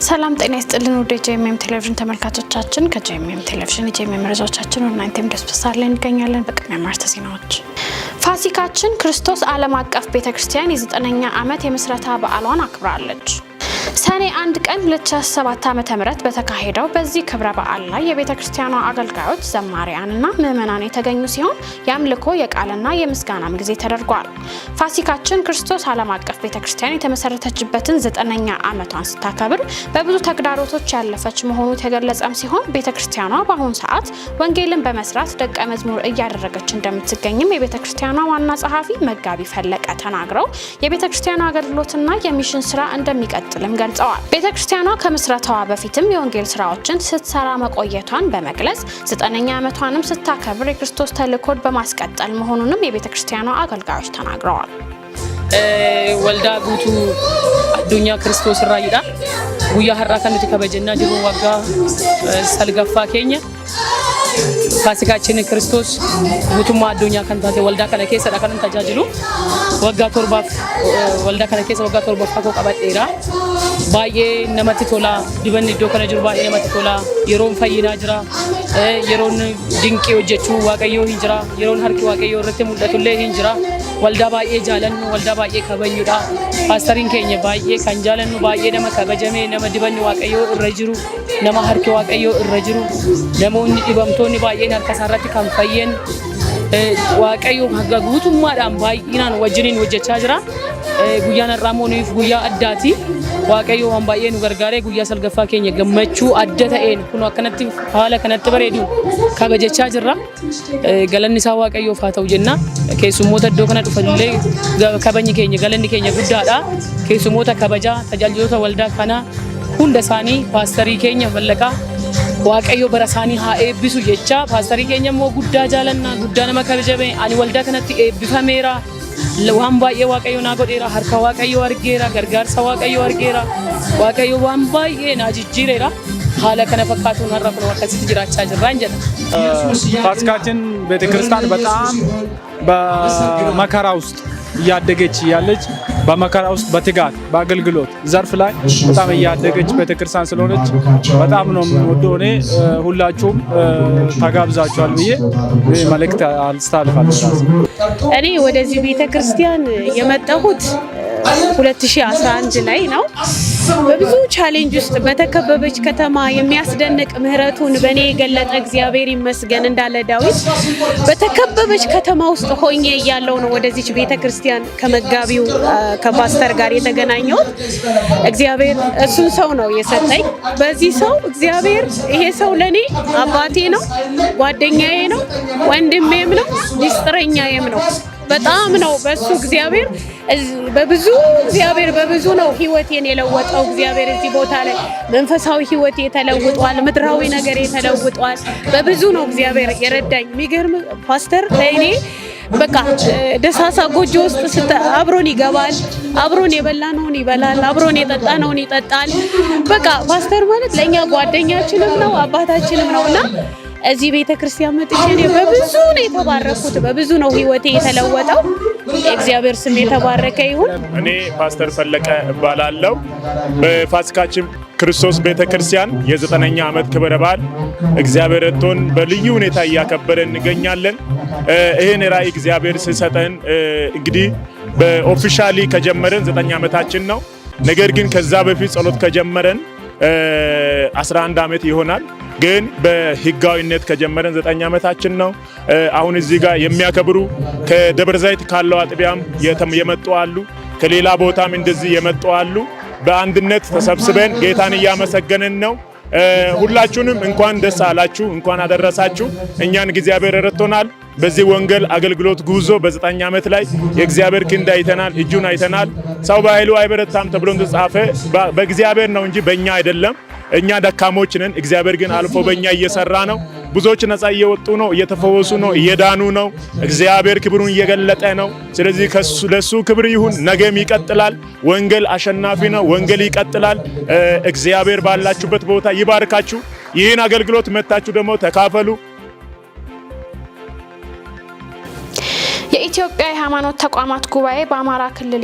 ሰላም ጤና ይስጥልን ውድ የጄኤምኤም ቴሌቪዥን ተመልካቾቻችን፣ ከጄኤምኤም ቴሌቪዥን የጄኤምኤም መረጃዎቻችን ወደ እናንተ የሚደርሱበት ሰዓት ላይ እንገኛለን። በቅድሚያ አርዕስተ ዜናዎች። ፋሲካችን ክርስቶስ ዓለም አቀፍ ቤተክርስቲያን የ9ኛ ዓመት የምስረታ በዓሏን አክብራለች። ሰኔ 1 ቀን 2017 ዓ.ም በተካሄደው በዚህ ክብረ በዓል ላይ የቤተ ክርስቲያኗ አገልጋዮች፣ ዘማሪያንና ምዕመናን የተገኙ ሲሆን የአምልኮ የቃልና የምስጋናም ጊዜ ተደርጓል። ፋሲካችን ክርስቶስ ዓለም አቀፍ ቤተ ክርስቲያን የተመሰረተችበትን 9ኛ ዓመቷን ስታከብር በብዙ ተግዳሮቶች ያለፈች መሆኑ የተገለጸም ሲሆን ቤተ ክርስቲያኗ በአሁኑ ሰዓት ወንጌልን በመስራት ደቀ መዝሙር እያደረገች እንደምትገኝም የቤተ ክርስቲያኗ ዋና ጸሐፊ መጋቢ ፈለቀ ተናግረው የቤተ ክርስቲያኗ አገልግሎትና የ mission ስራ እንደሚቀጥልም ገልጸዋል። ቤተ ክርስቲያኗ ከምስረታዋ በፊትም የወንጌል ስራዎችን ስትሰራ መቆየቷን በመግለጽ 9ኛ ዓመቷንም ስታከብር የክርስቶስ ተልእኮን በማስቀጠል መሆኑንም የቤተ ክርስቲያኗ አገልጋዮች ተናግረዋል። Waldaa Guutuu Addunyaa Kiristoos irraayidha. Guyyaa har'aa kan nuti kabajannaa jirru waggaa salgaffaa keenya Faasikaachin Kiristoos guutummaa addunyaa kan taate waldaa kana keessadha kan tajaajilu. Waggaa 7f waldaa kana keessa waggaa torbaffaa koo qabadheera. Baay'ee namatti tola. Dibanni iddoo kana jiru baay'ee namatti tola. Yeroon fayyinaa jira. Yeroon dinqii hojjechuu Waaqayyoo hin jira. Yeroon harki Waaqayyoo irratti mul'atullee hin jira. Waldaa baay'ee jaalannu, waldaa baay'ee kabajnudha. Paastariin keenya baay'ee kan jaalannu, baay'ee nama kabajame, nama dibanni Waaqayyoo irra jiru, nama harki Waaqayyoo irra jiru, namoonni dhibamtoonni baay'een harka isaa irratti kan fayyan, Waaqayyo haga guutummaadhaan baay'inaan wajjiniin hojjechaa jira. Guyyaan har'aa immoo nuuf guyyaa addaati. Waaqayyo waan baay'ee nu gargaaree guyyaa salgaffaa keenya gammachuu adda ta'een kun akkanatti haala kanatti bareedu kabajachaa jirra. Galanni isaa Waaqayyoof haa ta'u jenna. Keessummoota iddoo kana dhufanillee kabajni keenya, galanni keenya guddaadha. Keessummoota kabajaa, tajaajiloota waldaa kanaa hunda isaanii, paastarii keenya Fallaqaa Waaqayyo bara isaanii haa eebbisu jecha, paastarii keenya immoo guddaa jaalanna, guddaa nama kabajame. Ani waldaa kanatti eebbifameera. Waan baay'ee Waaqayyo naa godheera, harka Waaqayyo argeera, gargaarsa Waaqayyo argeera, Waaqayyo waan baay'ee naa jijjiireera. Haala kana fakkaatuun har'a kun akkasitti jiraachaa jirraan jedha. ፋሲካችን ቤተክርስቲያን በጣም በመከራ ውስጥ እያደገች ያለች፣ በመከራ ውስጥ በትጋት በአገልግሎት ዘርፍ ላይ በጣም እያደገች ቤተክርስቲያን ስለሆነች በጣም ነው የምንወደው። እኔ ሁላችሁም ተጋብዛችኋል ብዬ መልእክት አስተላልፋለሁ። እኔ ወደዚህ ቤተ ክርስቲያን የመጣሁት 2011 ላይ ነው። በብዙ challenge ውስጥ በተከበበች ከተማ የሚያስደንቅ ምሕረቱን በእኔ የገለጠ እግዚአብሔር ይመስገን እንዳለ ዳዊት፣ በተከበበች ከተማ ውስጥ ሆኜ እያለሁ ነው ወደዚች ቤተ ክርስቲያን ከመጋቢው ከፓስተር ጋር የተገናኘሁት። እግዚአብሔር እሱን ሰው ነው የሰጠኝ። በዚህ ሰው እግዚአብሔር፣ ይሄ ሰው ለኔ አባቴ ነው፣ ጓደኛዬ ነው፣ ወንድሜም ነው፣ ሚስጥረኛዬም ነው። በጣም ነው በሱ እግዚአብሔር በብዙ፣ እግዚአብሔር በብዙ ነው ህይወቴን የለወጠው። እግዚአብሔር እዚህ ቦታ ላይ መንፈሳዊ ህይወቴ ተለውጧል፣ ምድራዊ ነገር ተለውጧል። በብዙ ነው እግዚአብሔር የረዳኝ። የሚገርም ፓስተር ለእኔ በቃ ደሳሳ ጎጆ ውስጥ አብሮን ይገባል፣ አብሮን የበላነውን ይበላል፣ አብሮን የጠጣነውን ይጠጣል። በቃ ፓስተር ማለት ለእኛ ጓደኛችንም ነው፣ አባታችንም ነው። እና እዚህ ቤተ ክርስቲያን መጥቼ እኔ በብዙ ነው የተባረኩት። በብዙ ነው ህይወቴ የተለወጠው። የእግዚአብሔር ስም የተባረከ ይሁን። እኔ ፓስተር ፈለቀ እባላለሁ። በፋሲካችን ክርስቶስ ቤተክርስቲያን የ9ኛ ዓመት ክብረ በዓል እግዚአብሔር ረድቶን በልዩ ሁኔታ እያከበረን እንገኛለን። ይህን ራእይ እግዚአብሔር ሲሰጠን እንግዲህ በ officially ከጀመረን 9 ዓመታችን ነው። ነገር ግን ከዛ በፊት ጸሎት ከጀመረን 11 ዓመት ይሆናል። ግን በህጋዊነት ከጀመረን 9 ዓመታችን ነው። አሁን እዚህ ጋር የሚያከብሩ ከደብረ ዘይት ካለው አጥቢያም የመጡ አሉ፣ ከሌላ ቦታም እንደዚህ የመጡ አሉ። በአንድነት ተሰብስበን ጌታን እያመሰገንን ነው። ሁላችሁንም እንኳን ደስ አላችሁ፣ እንኳን አደረሳችሁ። እኛን እግዚአብሔር ረድቶናል። በዚህ ወንጌል አገልግሎት ጉዞ በ9 ዓመት ላይ የእግዚአብሔር ክንድ አይተናል፣ እጁን አይተናል። ሰው በኃይሉ አይበረታም ተብሎ እንደተጻፈ በእግዚአብሔር ነው እንጂ በእኛ አይደለም። እኛ ደካሞች ነን። እግዚአብሔር ግን አልፎ በእኛ እየሰራ ነው። ብዙዎች ነፃ እየወጡ ነው፣ እየተፈወሱ ነው፣ እየዳኑ ነው። እግዚአብሔር ክብሩን እየገለጠ ነው። ስለዚህ ለሱ ክብር ይሁን። ነገም ይቀጥላል። ወንጌል አሸናፊ ነው። ወንጌል ይቀጥላል። እግዚአብሔር ባላችሁበት ቦታ ይባርካችሁ። ይህን አገልግሎት መታችሁ ደግሞ ተካፈሉ። የኢትዮጵያ የሃይማኖት ተቋማት ጉባኤ በአማራ ክልል